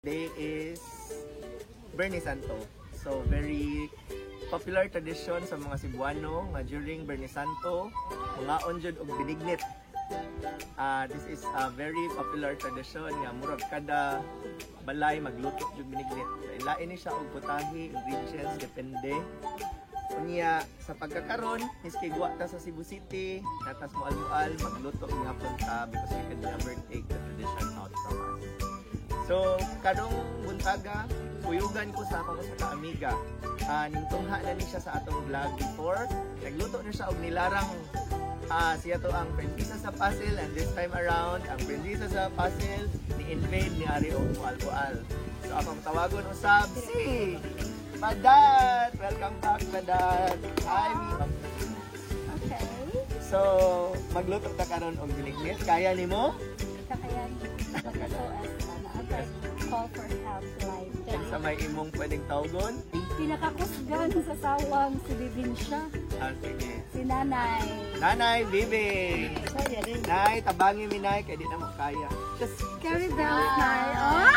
Today is Biyernes Santo. So very popular tradition sa mga Cebuano nga during Biyernes Santo, mangaon jud og binignit. This is a very popular tradition nga murag kada balay magluto jud binignit. Lain ni siya og putahe, ingredients depende. Unya sa pagkakaron, miski guwa ta sa Cebu City, natas moal-mual, magluto gihapon ta because we can never take the tradition out from us. So, karong buntaga, kuyugan ko sa akong usa ka amiga. Ningtungha na ni siya sa atong vlog before. Nagluto na siya og nilarang. Siya to ang prinsesa sa Pasil, and this time around, ang prinsesa sa Pasil ni invade ni ari og mual-mual. So akong tawagon usab si Padat! Welcome back, Padat! Hi, Mi. Okay. So, magluto ta karon og binignit. Kaya nimo? Kakayan. Mag-SOS na. Okay. Call for help line. Sa may imong pwedeng tawgon? Pinakakusgan sa sawang si Bibinsya. Ah, sige. Si Nanay. Nanay, Bibi! Nay, tabangi mi, Nay, kay di na mo kaya. Just carry bells, Nay. Oh!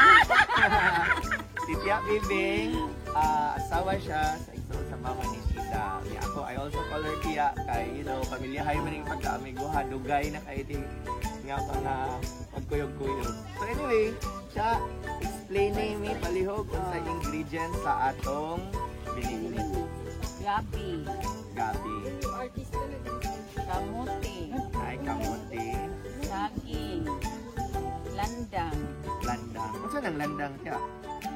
Si Tia Bibing, asawa siya sa igsoon sa mama ni Shida. Niya ako, I also call her Tia kay, pamilyahay man yung pagkaamiguha, dugay na kay di nga mga pagkuyog-kuyog. So anyway, siya explaining mi palihog unsa ingredients sa atong binignit. Gabi, Gabi. Kamote, Ay, kamote, saging, landang. Landang. Unsa nang landang siya?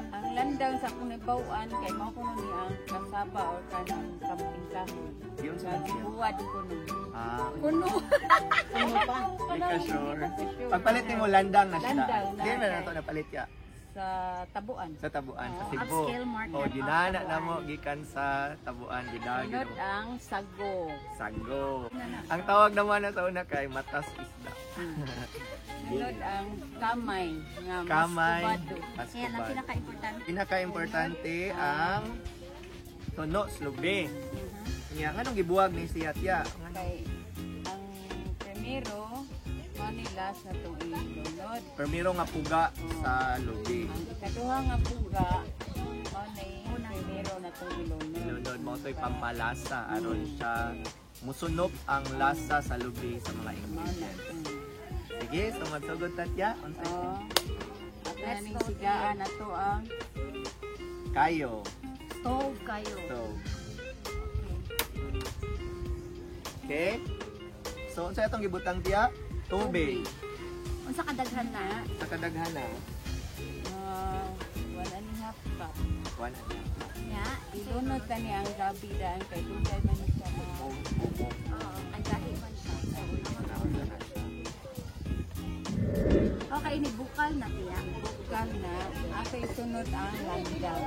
Ang landang sa akong nabawaan kay mao kuno ni ang kasaba or kanang kamuting kahoy. Yun sa siya. Buwad kuno. Ah, Kuno. Kuno pa. Di ka sure. Pagpalit nimo, landang na siya. Landang na. Di man na to napalit ya. Sa Tabuan. Sa Tabuan, sa Cebu. Upscale market Oh, of ginana na Tabuan. mo gikan sa Tabuan, gidagi Sunod mo. ang sago. Sago. Ang tawag naman na sa una kay matas isda. Sunod ang kamay nga Kamay, maskubado. Yan ang maskuban. pinaka-importante. Pinaka-importante ang tuno slubi. Nya nganong gibuwag ni siya, Tia? Ngano? Kay ang primero mao ni last na itong ilunod. Primero nga puga sa lubi. Ang ikaduha nga puga mao ni primero na itong ilunod. Ilunod mo to'y pampalasa aron siya musunop ang lasa sa lubi sa mga Mao na. ingredients. Sige, so magsugod ta, Tia. Unsa Oh. Ato na Let's ning go. sigaan ato ang kayo? Stove kayo. So, okay. So, unsa itong gibutang, Tia? Tubig. Unsa kadaghan na? Sa kadaghan na, 1.5 cup. 1.5. Nya. Ilunod ta ni ang gabi daan kay dugay man ni siya. Oh, bubo. Oo, ang gahi man siya. So, Na siya. okay, ni bukal na, Tia. Bukal na ato isunod ang landang.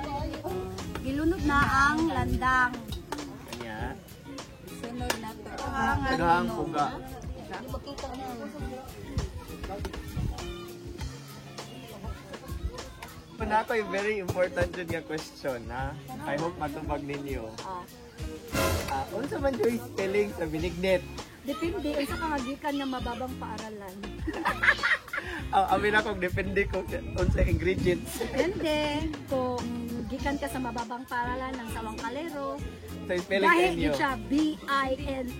Gilunod na ang landang. Kanya. Isunod na to Ang Daghang puga. Di makita na. Una ko yung very important jud nga question, ha. I hope matubag ninyo. Ah. Unsa man jud spelling sa binignit? Depende, unsa ka magikan nga mababang paaralan. Amin ako, depende kung unsa ingredients. Depende kung gikan ka sa mababang paaralan ng Sawang Kalero. Sa spelling Dahil ninyo. gid siya Binignit.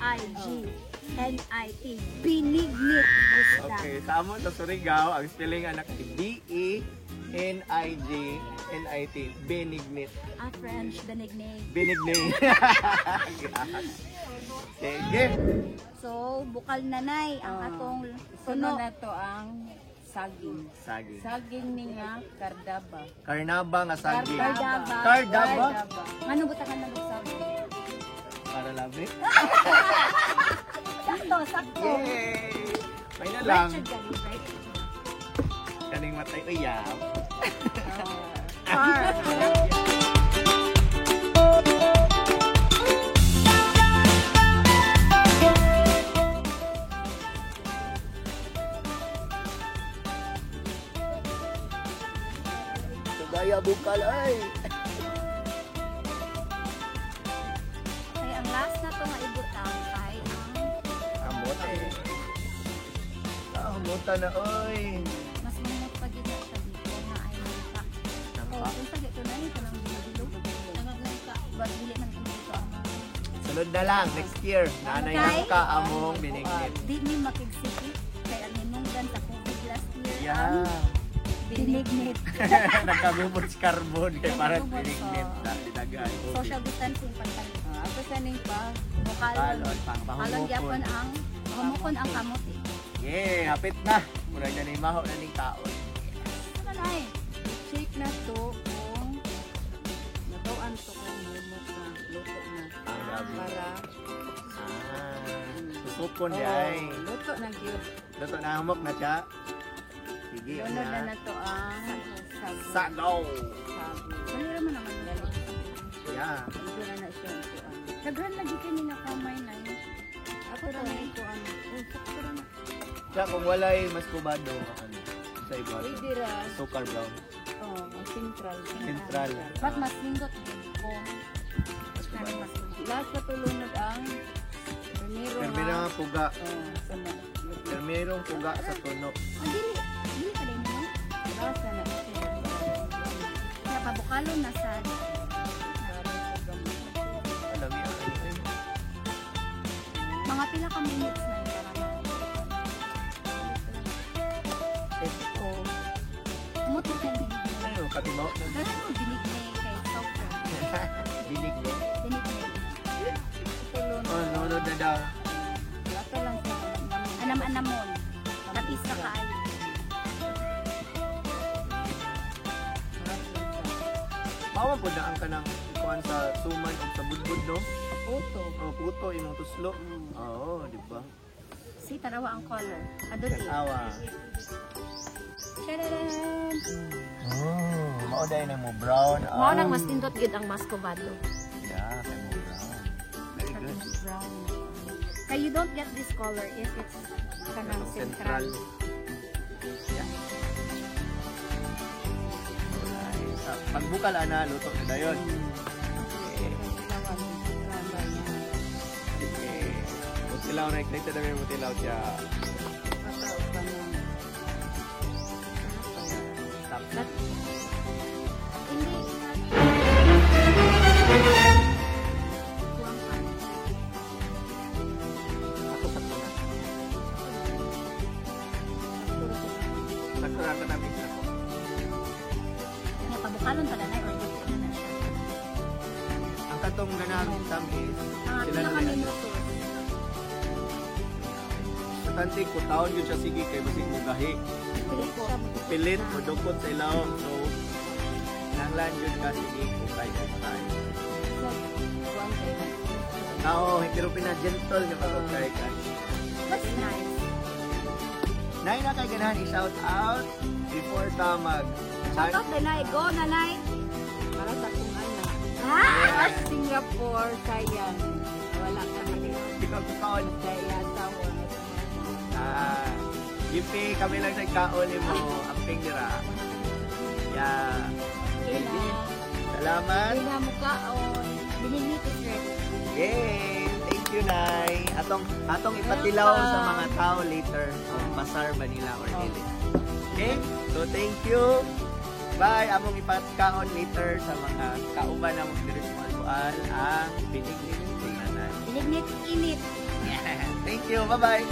Binignit. Basta. Okay, sa amon sa Surigao, ang spelling anak ay B E N I G N I T, benignit. Ah, French, benignit. Benignit. Sige. So, bukal na, Nay, ang atong Isunod tuno. na to ang saging. Saging. Saging ni nga kardaba. Karnaba nga saging. Kardaba. Kardaba? Kardaba. Ano butangan na saging? Para labi. Sakto, sakto. Yay! May na lang. Richard gani, right? Kaning matay uyab. Char. Sugaya bukal ay. Okay, ang last na to nga ibutang kay ang Kamote. Ah, humota na oy. Mas mamot pa gid na siya dito na ay mata. Sunod na lang, next year. Nanay Kay? Lang ka among binignit. Di mi makigsiki kay ang hinungdan sa COVID last year ang binignit. Nagkagubot si carbon kay parang Nagkagubot, binignit so- na dinagan. Social distancing pagpalit. Ah, ako sa ning pa. Bukalon. Balon, pang Kalon gyapon pahumukon. ang humukon ang kamote. Yeah, hapit na. Murag na ni maho na ning kaon. Ano na eh? Check na to kung natuan to kung humok na, luto na. Ang grabe. Para Ah, susukon di Oo, ay. luto na gyud. Luto na humok na siya. Sige, Lunod na na. na to ang sago. Sagaw. Sago. Dali ra man naman. Dali. Yeah. Ito na na siya ang kuan. Daghan lagi kini nga kamay na yun. Ako ra na yung kuan. Oh, sakto ra na. Siya, kung walay mas kubado, ano, sa iba. Pwede ra. Sukar brown. Oh, ang central. Central. But mas linggot ko. Mas kubado. Mas Last pa tulunod ang primero Primero nga. nga puga. Oh, sama. Primerong puga sa tuno. Ah, dili. Dili pa din mo. Last na na siya. Napabukalon na sa Alam niyo, ano yun? Mga pila ka minutes na yun para Oh, Umuto kay binignit. Ano, katimaw? Dali mo binignit kay software. Binignit. Binignit. Tulunod. Oh, nunod na daw. Ato lang sa Anam-anamon. Tapis na kaayo. Mawa po na ang kanang kuan sa suman o sa budbud, no? Puto. Oh, puto, imong tuslo. Oo, di ba? Si tarawa ang color. Adot eh. Awa. Tadadam! Mao dahil na mo brown. Mao nang mas nindot gid ang mascovado. Yeah, kay mo brown. Very good. Brown. Kay you don't get this color if it's kanang Central. central. Yeah. So nice. Ah, pagbukal ana, luto na dayon. Okay. Okay. Mutilaw na, excited na may mutilaw siya. Stop. Hindi. Kuwang pa. Ako sakto na. Sakto na ka namin ako. Nga pabukalon pala na or luto na na siya. Ang katong ganang tamis, Mga sila pila na ka rin. minutos. Sa tanti ko, taon yun siya sige kay basig mo gahi. Pilit siya. Pilit o dukot sa ilawom. So, nanglan yun ka sige kukay kukay. Oo, pero pina-gentle nga pag-ukay ka. That's nice. Nay na kay ganahan i-shout out before ta mag Shout out nanay. Go, nanay. Para sa akong anak. Ah! Singapore, sayang. Wala kami. Ikaw kaon. Kaya asawa. Ah, Gipi kami lang sa kaon nimo amping dira. Yeah. Kila. Salamat. Kila mukaon. Binignit is ready. Yay! Thank you, Nay. Atong atong ipatilaw sa mga tao later kung pasar ba nila or dili. Okay? So thank you. Bye. Among ipatkaon later sa mga kauban namong diri sa Moalboal ang binignit ni Nanay. Binignit init. Thank you. Bye-bye.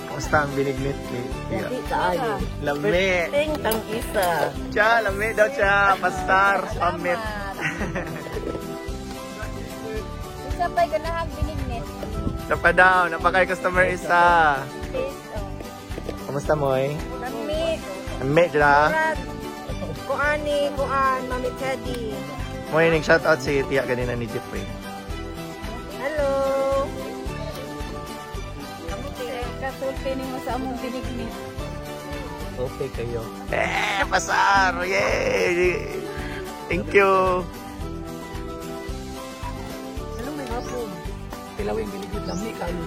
Kamusta ang binignit ni Tia? Kaayo. Lami. Ting tang isa. Cha, lami daw siya. Pastar, pamit. Isa pa'y ganahang binignit. Napa daw, napakay customer isa. Taste, oh. Kamusta mo eh? Lami. Lami dyan. Kuani, kuan, Mami Teddy. Moy, nag shout out si Tia ganina ni Jeffrey. Hello. Kasulti nimo sa among binignit. Okay kayo. Eh, pasar! Yay! Thank you! Hello, may hapon. Pilawing biligid lami kayo.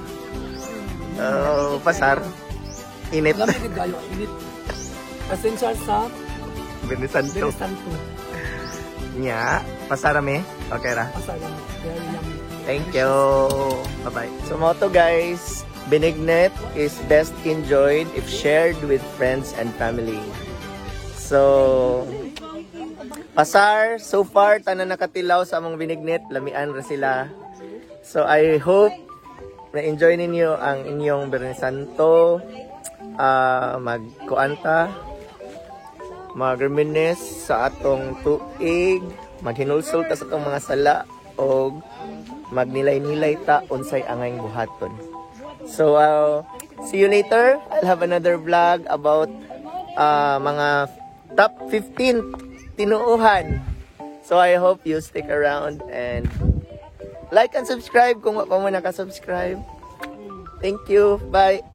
Oh, pasar. Init. Lami gid kayo, init. Essential sa Binisanto. Binisanto. Nya, pasar me. Okay ra. Pasar lami. Very yummy. Thank you. Bye-bye. So motto guys, binignit is best enjoyed if shared with friends and family. So, Pasar, so far, tanan nakatilaw sa among binignit, lamian ra sila. So I hope na-enjoy ninyo ang inyong Biyernes Santo. Magkuanta, mag-reminisce sa atong tuig, maghinulsol ta sa atong mga sala, o magnilay-nilay ta unsay angayng buhaton. So, see you later. I'll have another vlog about mga top 15 tinuuhan. So, I hope you stick around and like and subscribe kung wa pa mo nakasubscribe. Thank you. Bye.